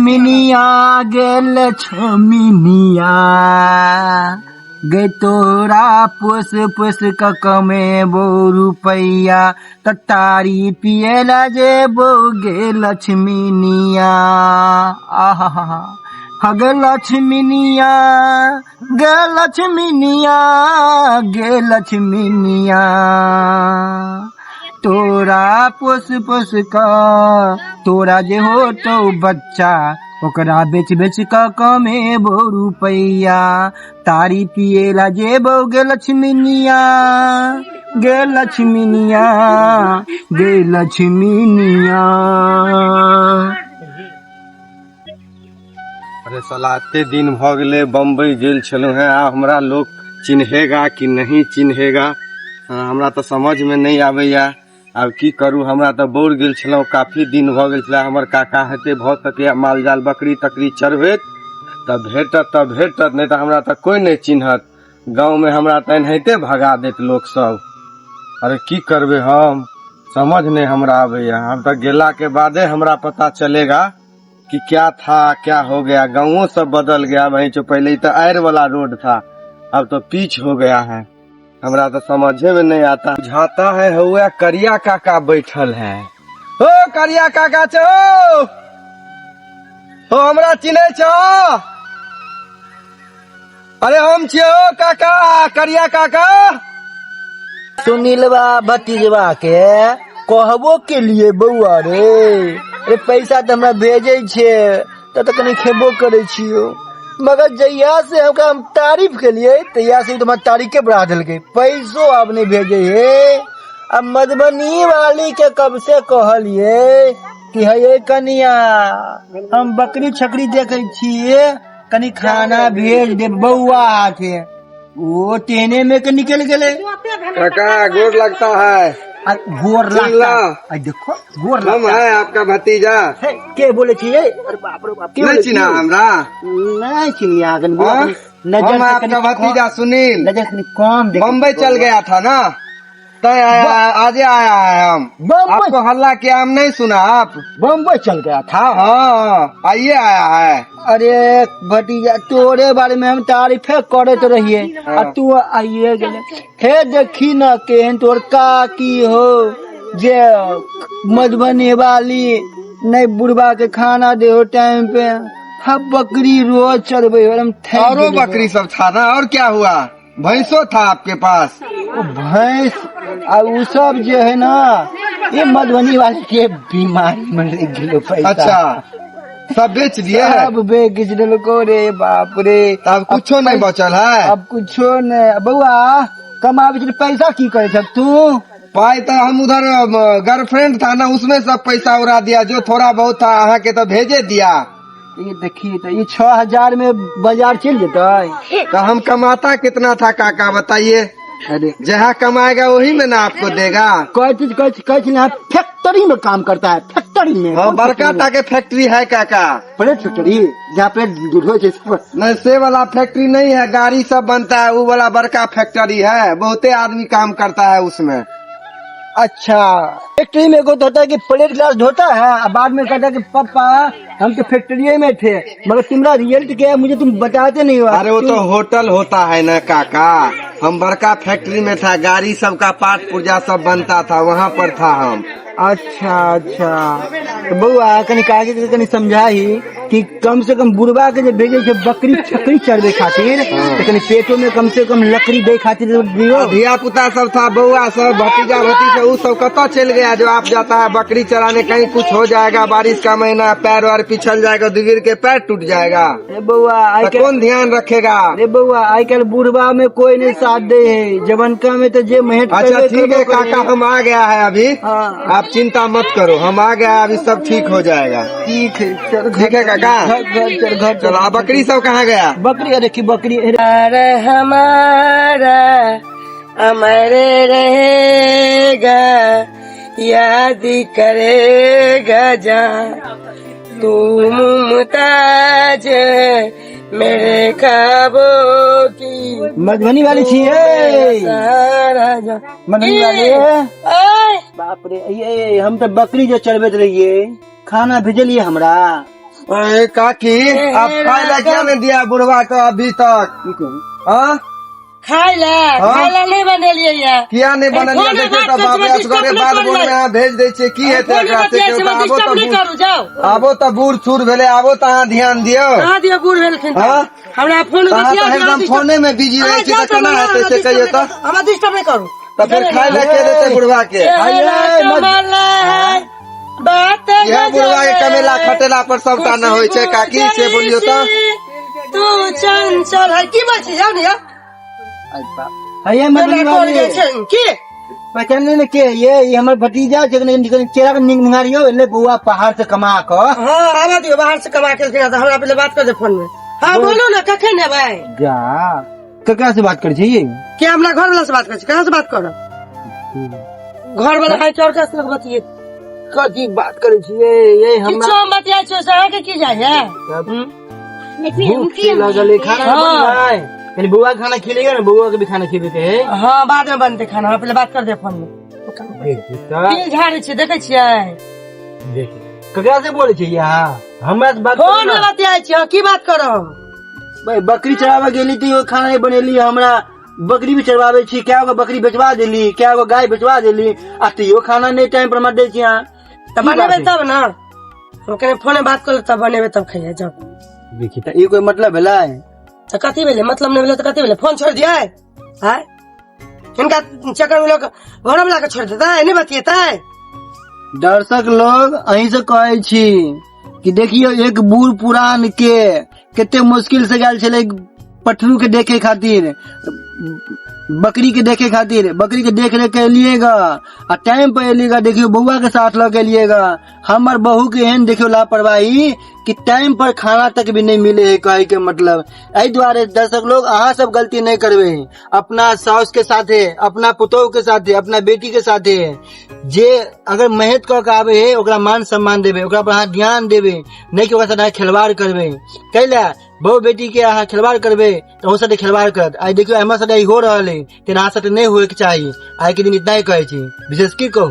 लक्ष्मीनिया गे लक्ष्मीनिया गे तोरा पोस पोस क कमेबो रुपैया त तारी पियला जेबो गे लक्ष्मीनिया। आहा गे लक्ष्मीनिया गे लक्ष्मीनिया गे लक्ष्मीनिया तोरा पोस पोस क तोरा जे होतौ बच्चा ओकरा बेच बेच क कमेबो रुपैया तारी पिएला जेबो गे लक्ष्मीनिया गे लक्ष्मीनिया गे लक्ष्मीनिया। अरे साला एते दिन भऽ गेलै बम्बई गेल छलहुँ हेँ, आब हमरा लोक चिन्हेगा कि नहीं चिन्हेगा? हमरा तऽ समझमे नहि आबैया, आब की करू। हमरा तऽ बौर गेल छलहुँ, काफी दिन भऽ गेल छलै। हमर काका हेतै भऽ सकैया माल जाल बकरी तकरी चरबैत तऽ भेटत तऽ भेटत, नहि तऽ हमरा तऽ कोइ नहि चिन्हत। गाँवमे हमरा तऽ एनाहिते भगा देत लोकसभ। अरे की करबै हम, समझ नहि हमरा आबैया। हम तऽ गेलाके बादे हमरा पता चलेगा कि क्या था क्या हो गया। गाँवों सब बदल गया वहीं जो पहले तो आयर वाला रोड था, अब तो पीच हो गया है। हमरा तो समझे में नहीं आता। बुझाता है हुआ करिया काका बैठल है। ओ करिया काका छो, ओ हमरा चिन्है छो? अरे हम छियै ओ काका, करिया काका। सुनीलवा भतीजवा के कहबो के लिए बौआ रे, अरे पैसा तऽ हमरा भेजै छै तऽ कनि खेबो करै छियौ, मगर जहिया से ओकरा हम तारीफ केलियै तहिया से हमरा तारीखे बढ़ा देलकै, पैसो आब नहि भेजै हे। आ मधुबनी वाली के कब से कहलियै कि हे कनिया हम बकरी छकरी देखै छियै, कनि खाना भेज दे बौआ हाथे, ओ तेने में के निकल गेलै। काका गोर लगता है। आ गोर सुन लगता ला। आ देखो गोर हम लगता है आपका भतीजा। है, के बोले छियै? अरे बाप रे बाप, के नहीं बोले चिन्हा छियै? हमरा? नहीं चिन्हिया, कनि हाँ? नजर हम से आपका कनि भतीजा सुनील। नजर कनि कम देखै बम्बई चल गया था ना, तय आजे आया है हम। बम्बई? आपको हल्ला किया हम नहीं सुना आप? बम्बई चल गया था? हाँ, आइए आया है। अरे भतीजा तोरे बारे में हम तारीफे करैत रहिए हाँ। आ तू आइए गेले। हे देखी न केहन तोर काकी हो जे मधुबनी वाली नहीं बुढ़बा के खाना दे हो टाइम पे, हम बकरी रोज चरबै हो, हम थक औरो गेलियै। बकरी सब था ना, और क्या हुआ? भैंसो था आपके पास? ओ भैंस आ उ सब जे है ना, ये मधुबनी वाले के बीमारी में लग गेलो पैसा। अच्छा, सब बेच दिए? सब बेच देलको रे बाप रे। तब कुछो नहीं बचल है? अब कुछो नहीं। बउआ कमाबे छै पैसा की करे छ तू? पाई तो हम उधर गर्लफ्रेंड था ना, उसमें सब पैसा उड़ा दिया, जो थोड़ा बहुत था अहाँ के तो भेजे दिया। ये देखिए तो ये 6000 में बाजार चल जेतै। तो हम कमाता कितना था काका बताइए? अरे जहाँ कमाएगा वही में ना आपको देगा। कोई चीज, कोई चीज, कोई चीज ना, फैक्ट्री में काम करता है, फैक्ट्री में। हाँ, बड़का टा के फैक्ट्री है काका। प्लेट फैक्ट्री जहाँ पे दूध हो छै। नहीं, से वाला फैक्ट्री नहीं है, गाड़ी सब बनता है वो वाला बड़का फैक्ट्री है, बहुते आदमी काम करता है उसमें। अच्छा, फैक्ट्री में एगो होता है कि प्लेट ग्लास धोता है और बाद में कहता है कि पापा हम तो फैक्ट्री में थे, मगर तुम्हारा रिजल्ट क्या है मुझे तुम बताते नहीं हो। अरे वो तो होटल होता है ना काका, हम बड़का फैक्ट्री में था, गाड़ी सब का पार्ट पुर्जा सब बनता था वहाँ पर था हम। अच्छा अच्छा, तो बउआ कनि काके के कनि समझाही कि कम से कम बुढ़बा के जे भेजे छै बकरी छकरी चरबे खातिर, तो कनि पेटो में कम से कम लकड़ी दे खातिर दियो। धिया पुता सब था, बउआ सब भतीजा भतीजा वो सब कतऽ चल गया जो आप जाता है बकरी चराने? कहीं कुछ हो जाएगा, बारिश का महीना, पैर वार पिछल जाएगा, गिर के पैर टूट जाएगा। अरे बउआ, आइ तो काल्हि कौन ध्यान रखेगा? अरे बउआ, आइ काल्हि बुढ़बा में कोई नहीं साथ दे है, जवनका में तो जे मेहनत अच्छा करबे ठीक है करबो करे। काका, हम आ गया है अभी। हाँ। आप चिंता मत करो, हम आ गया अभी, सब ठीक हो जाएगा। ठीक है, चल घर। ठीक है काका? घर, घर चल, घर चलो। आ बकरी सब कहाँ गया? बकरी, अरे की बकरी अरे हमारा अमर रहेगा, याद करेगा जा तू मुमताज मेरे ख्वाबों की। मधुबनी वाली छियै? मधुबनी वाली। बाप रे, ये हम तो बकरी जो चरबैत रहिए, खाना भेजलिए हमरा? अरे काकी, आप खाय ला क्या नहीं दिया बुढ़वा के अभी तक? हाँ? खाय ला? हाँ? खाय ला नहीं बनेलियै ये। किया नहीं बनलियै? फोन में देखियौ बात तऽ बाप करै रे, छी, असगरे डिस्टर्ब बाध नहि बोन में करू। अहाँ भेज दै छियै, की हेतै फोन में एकरा से? बतियाइ छी, केओ तऽ आबो डिस्टर्ब तऽ नहि बूढ़ करू, जाउ। आबो तऽ बूढ़ सूढ़ भेलै, आबो तऽ अहाँ ध्यान दियौ। कहाँ दियौ, बूढ़ भेलखिन तऽ? हाँ? हमरा फोन तऽ अहाँ तऽ हरदम फोने में बिजी रहै छी, तऽ केना हेतै से कहियौ तऽ? हमरा डिस्टर्ब नहि करू। तऽ फेर खाय लए के देतै बुढ़वा के? बात इएह बुढ़वा के कमेला खटेला पर सबटा न होइ छै काकी, से बोलियौ तऽ। तू चंचल है की बात छै? जाउ ने यौ। हैया केना मधुबनी कर वाली जाइ छै की? पहचानले ने के? ये हमर भतीजा छै, कनि कनि चेहरा के निहारियौ, एले बौआ पहाड़ से कमा कऽ। हाँ, आबऽ दियौ, बाहर से कमा के एलखिन हँ, तऽ हमरा पहिले बात कर दे फोन में। हाँ, बोलू ने, कखन एबै? जा, ककरा से बात करै छी? के, हमरा घर वाला से बात करै छी। कहाँ से बात करब? घर वाला है चौर से लोग बतिये। कथी बात करै छियै ये हमरा? किछो हम बतियाइ छियै से अहाँके की जाइ है? भूख से लगल है, खाना हाँ। बनलै? कनि बौआ के खाना खिलेगा ने, बौआ के भी खाना खिएबे के है। हाँ, बाद में बनतै खाना, हमरा पहिले बात कर दे फोन में। तऽ तिल झाड़ै छियै, देखै छियै। देखी, ककरा से बोलै छियै अहाँ? हमरा से बात करू फोन में ने। बतियाइ छियै, हाँ, की बात करब? भाई, बकरी चराबे गेली तऽ खाना नहीं बनेली। हमरा बकरी भी चरवाबै छी, कै गो बकरी बेचवा देली, कै गो गाय बेचवा देली, आ तैयो खाना नहीं टाइम पर हमरा दै छी अहाँ। तऽ बनेबै तब ने, हम कनि फोन में बात कर, तब बनेबै तब खइहे, जाउ। देखी तऽ, ई कोई मतलब भेलै? तऽ कथी भेलै? मतलब नहि भेलै तऽ कथी भेलै? फोन छोड़ि दियै? आँय, हिनका चक्कर में लोक घर वाला के छोड़ि देतै, नहि बतियेतै? दर्शक लोग, अहीं से कहै छी कि देखियौ, एक बूढ़ पुरान के कते मुश्किल से गेल छलै पठरू के देखे खातिर, बकरी के देखे खातिर। बकरी के देख रेख के एलिएगा आ टाइम पर एलिएगा। देखियौ, बौआ के साथ लऽ के एलिएगा। हमर बहू के एहन देखियौ लापरवाही कि टाइम पर खाना तक भी नहीं मिले है। कहे के मतलब, एहि दुआरे दर्शक लोग, अहाँ सब गलती नहीं करबे। अपना साउस के साथे, अपना पुतोह के साथे, अपना बेटी के साथे जे अगर मेहनत कऽ के आबे है, ओकरा मान सम्मान देबै, ओकरा पर अहाँ ध्यान देबै, नहि कि ओकरा साथ अहाँ खिलवाड़ करबै। कैला बहु बेटी के अहाँ खिलवाड़ करबै तऽ ओहो साथे खिलवाड़ करत। आइ देखियौ, हमरा साथे ई हो रहल है, तेना अहाँ साथे नहि होइके चाही। आइ के दिन इतना ही कहै छी, विशेष की कहू।